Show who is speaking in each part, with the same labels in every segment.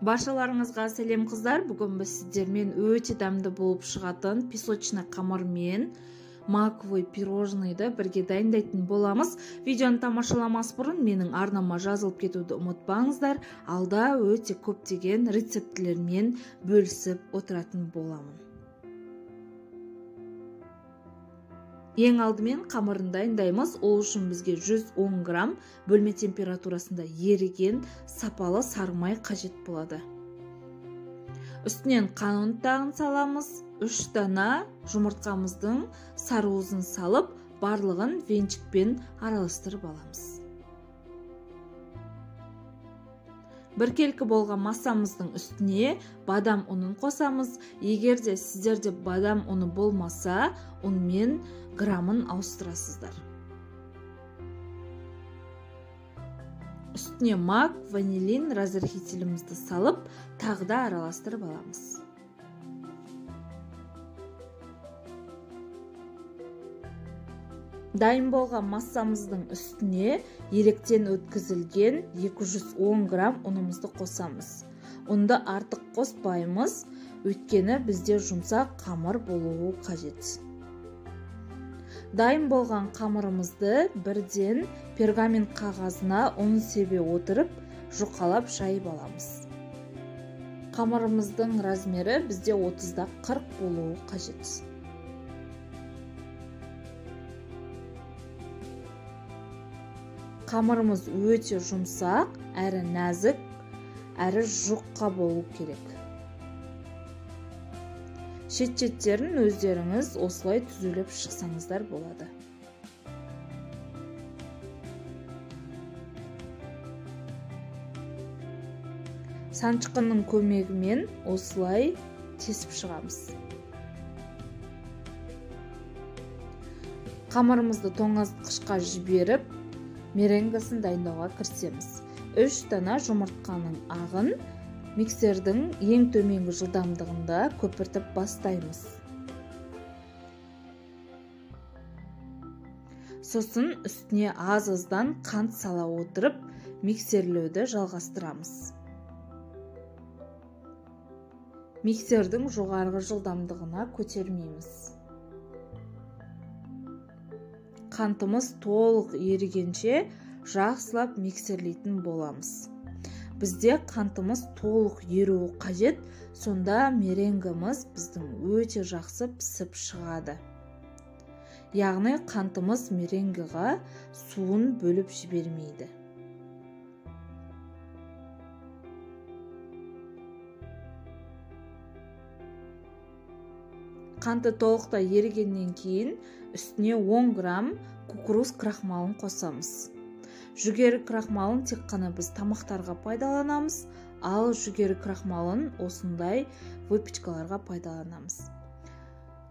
Speaker 1: Баршаларыңызға сәлем қыздар. Бүгін біз сіздермен өте дәмді болып шығатын песочный қамырмен маковый пирожныйды бірге дайындайтын боламыз. Видеоны тамашаламас бұрын менің арнама жазылып кетуді ұмытпаңыздар. Алда өте көптеген рецептілермен бөлісіп отыратын боламын. Ең алдымен қамырын дайындаймыз. Ол үшін бізге 110 грамм бөлме температурасында еріген сапалы сары май қажет болады. Үстінен қан ұнтағын саламыз. 3 дана жұмыртқамыздың сарыуызын салып, барлығын венчикпен араластырып аламыз. Біркелкі болған массамыздың үстіне бадам ұнын қосамыз. Егер де сіздерде бадам ұны болмаса, ұнмен грамын ауыстырасыздар. Үстіне мак, ванилин, разрыхителімізді салып, тағы да араластырып аламыз. Дайын болған массамыздың үстіне електен өткізілген 210 грамм ұнымызды қосамыз. Ұнды артық қоспаймыз, өйткені бізде жұмсақ қамыр болуы қажет. Дайын болған қамырымызды бірден пергамент қағазына ұн себе отырып, жұқалап жайып аламыз. Қамырымыздың размері бізде 30-40 болуы қажет. Қамырымыз өте жұмсақ, әрі нәзік, әрі жұқа болу керек. Шет-шеттерін өздеріңіз осылай түзулеп шықсаңыздар болады. Саншқының көмегімен осылай тесіп шығамыз. Қамырымызды тоңазытқышқа жіберіп, меренгасын дайындауға кірісеміз. 3 дана жұмыртқаның ағын миксердің ең төменгі жылдамдығында көпіртіп бастаймыз. Сосын үстіне аз-аздан қант сала отырып, миксерлеуді жалғастырамыз. Миксердің жоғарғы жылдамдығына көтермейміз. Қантымыз толық ерігенше жақсылап миксерлейтін боламыз. Бізде қантымыз толық еруі қажет, сонда меренгіміз біздің өте жақсы пісіп шығады. Яғни қантымыз меренгіға суын бөліп жібермейді. Қанты толықтай ерігеннен кейін үстіне 10 грамм кукуруз крахмалын қосамыз. Жүгері крахмалын тек қана біз тамақтарға пайдаланамыз, ал жүгері крахмалын осындай выпечкаларға пайдаланамыз.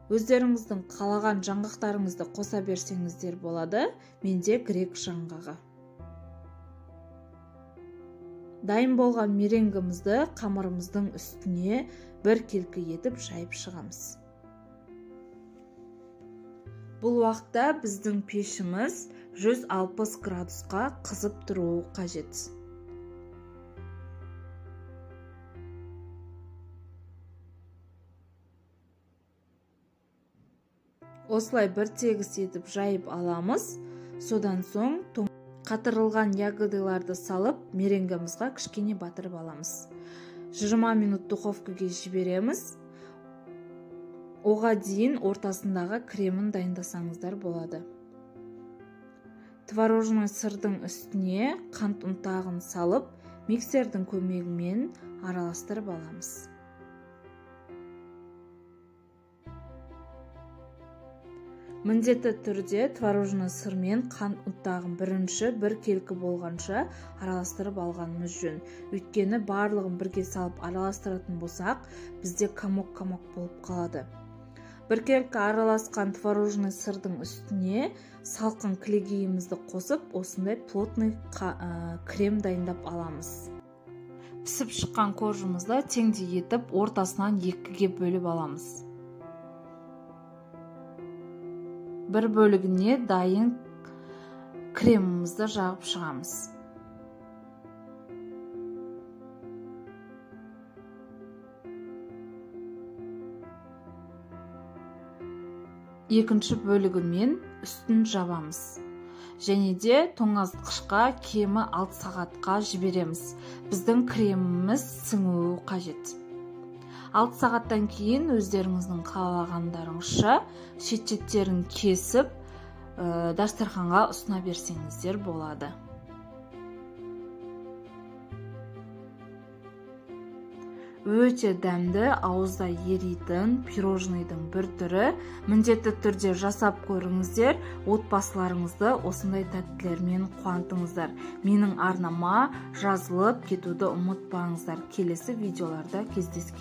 Speaker 1: Өздеріңіздің қалаған жаңғақтарыңызды қоса берсеңіздер болады. Менде грек жаңғағы. Дайын болған меренгімізді қамырымыздың үстіне біркелкі етіп жайып шығамыз. Бұл уақытта біздің пешіміз 160 градусқа қызып тұруы қажет. Осылай бір тегіс етіп жайып аламыз. Содан соң қатырылған ягодаларды салып, меренгімізға кішкене батырып аламыз. 20 минут духовкаға жібереміз. Оға дейін ортасындағы кремін дайындасаңыздар болады. Творожный сырдың үстіне қант ұнтағын салып, миксердің көмегімен араластырып аламыз. Міндетті түрде творожный сыр мен қант ұнтағын бірінші бір келкі болғанша араластырып алғанымыз жөн. Өйткені барлығын бірге салып араластыратын болсақ, бізде комок-комок болып қалады. Біркелкі араласқан творожный сырдың үстіне салқын кілегейімізді қосып, осындай плотный крем дайындап аламыз. Пісіп шыққан коржымызды теңдей етіп, ортасынан екіге бөліп аламыз. Бір бөлігіне дайын кремімізді жағып шығамыз. Екінші бөлігімен үстін жабамыз. Және де тоңазытқышқа кемі 6 сағатқа жібереміз. Біздің креміміз сіңуі қажет. 6 сағаттан кейін өздеріңіздің қалағандарыңызша шет-шеттерін кесіп, дастарханға ұсына берсеңіздер болады. Өте дәмді, ауызда еритін пирожныйдың бір түрі. Міндетті түрде жасап көріңіздер, отбасыларыңызды осындай тәттілермен қуантыңыздар. Менің арнама жазылып кетуді ұмытпаңыздар. Келесі видеоларда кездескенше.